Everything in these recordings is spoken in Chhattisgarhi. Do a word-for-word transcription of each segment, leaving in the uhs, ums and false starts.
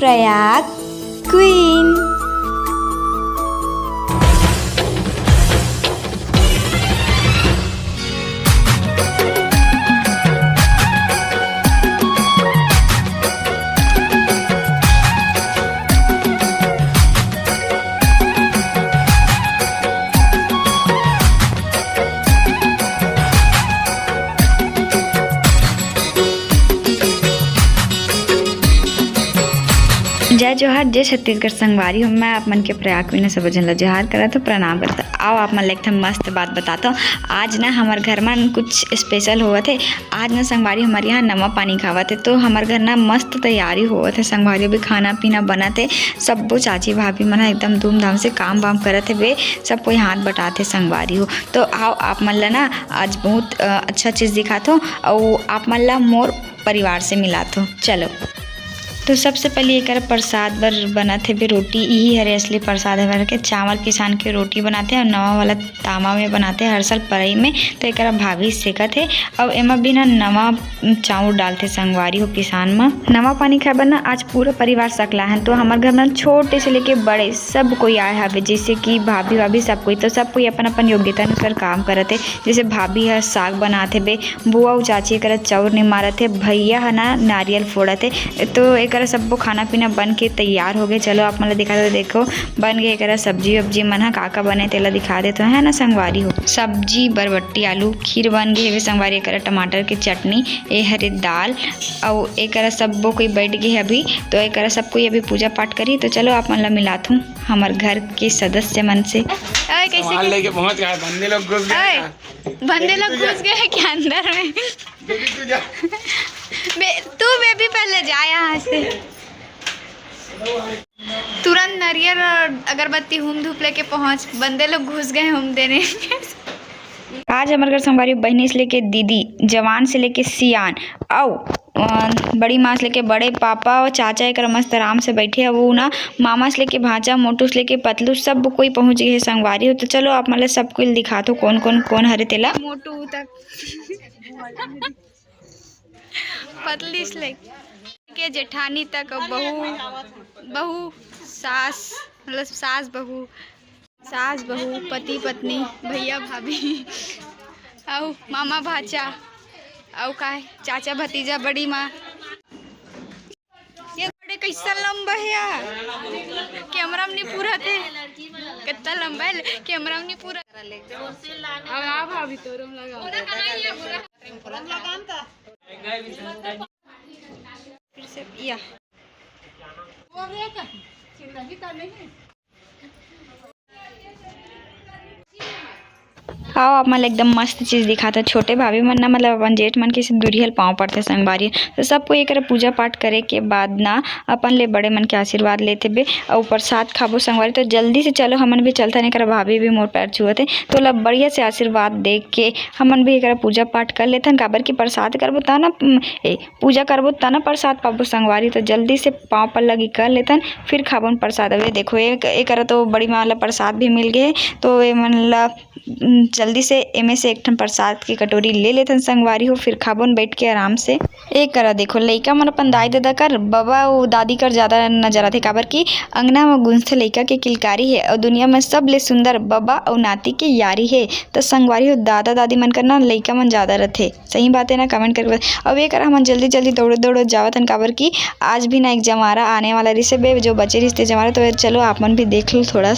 प्रयाग क्वीन। जय जोहार, जय छत्तीसगढ़ संगवारी हो। मैं आप मन के प्रयाग क्वीन सब झन ला जोहार करत हो, प्रणाम करत हो। आओ आप मन ला एक ठन मस्त बात बतात हो। आज ना हमर घर मन कुछ स्पेशल होवत हे। आज ना संगवारी हमर यहाँ नवा पानी खावत हे, तो हमर घर ना मस्त तैयारी होवत हे। संगवारी अभी खाना पीना बनत हे, सब्बो चाची भाभी मन ह एकदम धूमधाम से काम वाम करत हे बे, सब कोई हाथ बटात हे संगवारी हो। तो आओ आप मन ला ना आज बहुत, अ, अच्छा चीज दिखात हो, अउ आप मन ला मोर परिवार से मिलात हो। चलो, तो सबसे पहले एकर प्रसाद बर बनत हे बे रोटी। इही हरे असली प्रसाद हरे के चावल पिसान के रोटी बनाते हैं और नवा वाला तामा में बनाते हैं हर साल परई में। तो एकरा भाभी सेकत हे, अउ एमा भी ना नवा चाउर डालथे संगवारी हो पिसान म। नवा पानी खाए बर ना आज पूरा परिवार सकला है, तो हमर घर में छोटे से लेके बड़े सब कोई आए हवे, जैसे कि भाभी भाभी सब कोई, तो सब कोई अपन अपन योग्यता अनुसार काम करत हे। जैसे भाभी ह साग बनात हे बे, बुआ अउ चाची एकरा चाउर निमारत हे, भैया ह ना नारियल फोड़त हे। तो एकरा सब्बो खाना पीना बन के तैयार हो गए। चलो आप मन ला दिखा दो, देखो बन गए एकरा सब्जी वब्जी मन ह, का का बने तेला दिखा देत हो, है ना संगवारी हो। सब्जी बरबट्टी आलू खीर बन गए हवे संगवारी, एकरा टमाटर के चटनी, ए हरे दाल, अउ एकरा सब्बो कोई बैठ गए अभी। तो एकरा सब कोई अभी पूजा पाठ करी। तो चलो आप मन ला मिलात हूँ हमर घर के सदस्य मन से। ओए, कैसे सामान के लेके पहुंच गए, बंदे लोग घुस गए ओए, ना। बंदे लोग घुस गए हैं क्या अंदर में? बेबी, तू जा। बे-, तू बेबी पहले जा यहाँ से। तुरंत नरियर और अगरबत्ती, हूम धूप लेके पहुंच, बंदे लोग घुस गए हूम देने। आज हमर घर संगवारी बहिनी से लेके दीदी, जवान से लेके सियान, अउ, अ, बड़ी माँ से लेके बड़े पापा और चाचा एक मस्त आराम से बैठे हे। वो ना मामा से लेके भांचा, मोटू से लेके पतलू, सब कोई पहुंच गए हे संगवारी हो। तो चलो आप मतलब सब कोई दिखात हो कौन कौन कौन हरे तेला। मोटू तक पतली से लेके जेठानी तक, अउ बहू, बहू, सास, मतलब सास बहू, सास बहू, पति पत्नी, भैया भाभी, अउ मामा भांचा, अउ का हे, चाचा भतीजा, बड़ी माँ। ये बड़े कैसा लंबा है यार, कैमरा में नहीं पूरा थे, कितना लंबा है, कैमरा में नहीं पूरा। अब आ भाभी तो रूम लगा। फिर से या। आओ, आप मन ल एकदम मस्त चीज दिखात हन। छोटे भाभी मन ना, मतलब, अपन जेठ मन के से दूरिहा ल पाँव पड़थे संगवारी। तो सब कोई एकरा पूजा पाठ करे के बाद ना, अपन ले बड़े मन के आशीर्वाद लेथे बे, अउ प्रसाद खाबो संगवारी। तो जल्दी से चलो, हमन भी चलथन, एकरा भाभी भी मोर पैर छुअत हे, तो ओला बढ़िया से आशीर्वाद दे के हमन भी एकरा पूजा पाठ कर लेथन। काबर कि प्रसाद करबो त ना, उम, ए, पूजा करबो त ना प्रसाद पाबो संगवारी। तो जल्दी से पाँव पल्ला की कर लेथन, फिर खाबोन प्रसाद। अबे देखो, एक, एकरा तो बड़ी माँ ला प्रसाद भी मिल गए, तो ये मन ला, उम, जल्दी से एमे से एक ठन प्रसाद की कटोरी ले लेथन संगवारी हो, फिर खाबोन बैठ के आराम से। एक करा देखो, लइका मन अपन दाई ददा कर, बबा अउ दादी कर ज्यादा नजर आथे, काबर कि अंगना म गूंजथे लइका के किलकारी हे, अउ दुनिया म सबले सुंदर बबा अउ नाती के यारी हे। त संगवारी हो, दादा दादी मन कर ना लइका मन ज्यादा रथे। सही बात है ना, कमेंट करके बता। अब ये करा हमन जल्दी जल्दी दौड़ो दौड़ो जावत हन, काबर कि आज भी ना एक जमारा आने वाला रिसे बे, जो बचे रिसे जमारा। तो चलो आप मन भी देख लो थोड़ा।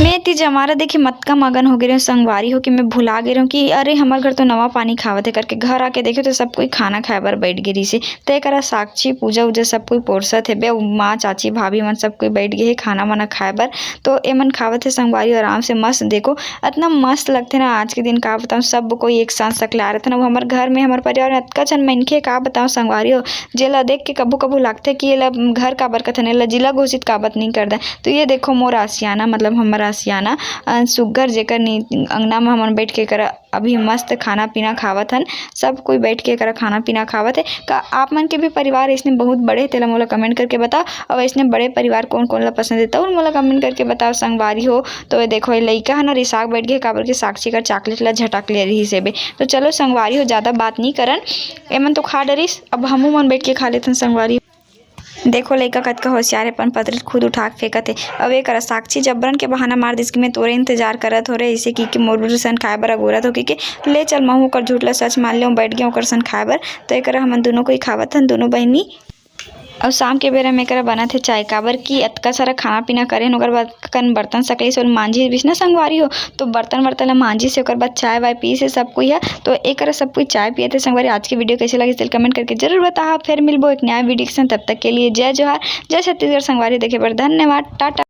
मैं ती जमारा देखे मतका मगन हो गे रहेंव संगवारी हो, कि मैं भुला गे रहेंव कि अरे, हमर घर तो नवा पानी खावत हे करके। घर आके देखे तो सब कोई खाना खाए बर बैठ गे रहिसे। ते करा साक्षी, पूजा उजा सब कोई पोरसत हे बे, अउ माँ, चाची, भाभी मन सब कोई बैठ गे हे खाना वाना खाए बर। तो एमन खावत हे संगवारी आराम से मस्त। देखो, अतना मस्त लगथे ना आज के दिन, का बताऊँ, सब कोई एक साथ सकलाए रहिथन। अब हमर घर में, हमर परिवार में अतका झन मनखे, का बताऊँ संगवारी हो, जेला देख के कभू कभू लागथे कि एला घर काबर कथन, एला जिला घोषित काबर नहीं कर दे। तो ये देखो मोर आशियाना, मतलब हमर आशियाना। अ, सुग्घर जेकर नी-, अंगना म हमन बैठ के करा अभी मस्त खाना पीना खावत हन। सब कोई बैठ के करा खाना पीना खावत हे। का आप मन के भी परिवार इसने बहुत बड़े हे, तेला मोला कमेंट करके बताओ। और इसने बड़े परिवार कौन कौन ला पसंद हे, तो मोला कमेंट करके बताओ संगवारी हो। तो ये देखो, ये लइका ह ना रिसाक बैठ गए, काबर के साक्षी कर चॉकलेट ला झटक ले रही से बे। तो चलो संगवारी हो, ज़्यादा बात नहीं करन, एमन तो खा डरिस, अब हमू मन बैठ के खा लेथन संगवारी। देखो लइका कतका होशियार हे, अपन पतरी खुद उठा के फेंकत हे। अब ये करा साक्षी जबरन के बहाना मार दिस कि मैं तोरे इंतजार करत हो रे, इसे की कि मोर बर सन खाए बर अगोरत हो कि, कि ले चल, महू ओकर झूठ ला सच मान ले, बैठ गए ओकर सन खाए बर। तो ये करा हमन दोनों कोई खावत हन, दोनों बहिनी। और शाम के बेरा में एकरा बनत हे चाय, काबर कि अतका सारा खाना पीना करे हन, ओकर बाद कन बर्तन सकले से मांजी बिसना संगवारी हो, तो बर्तन वर्तन ला मांजी से ओकर बाद चाय वाय पी से सब कोई ह। तो एकरा सब कोई चाय पियत हे संगवारी। आज के वीडियो कैसे लगे तेल कमेंट करके जरूर बताओ। फिर मिलबो एक नया वीडियो के साथ, तब तक के लिए जय जोहार, जय छत्तीसगढ़ संगवारी। देखे बर धन्यवाद, टाटा।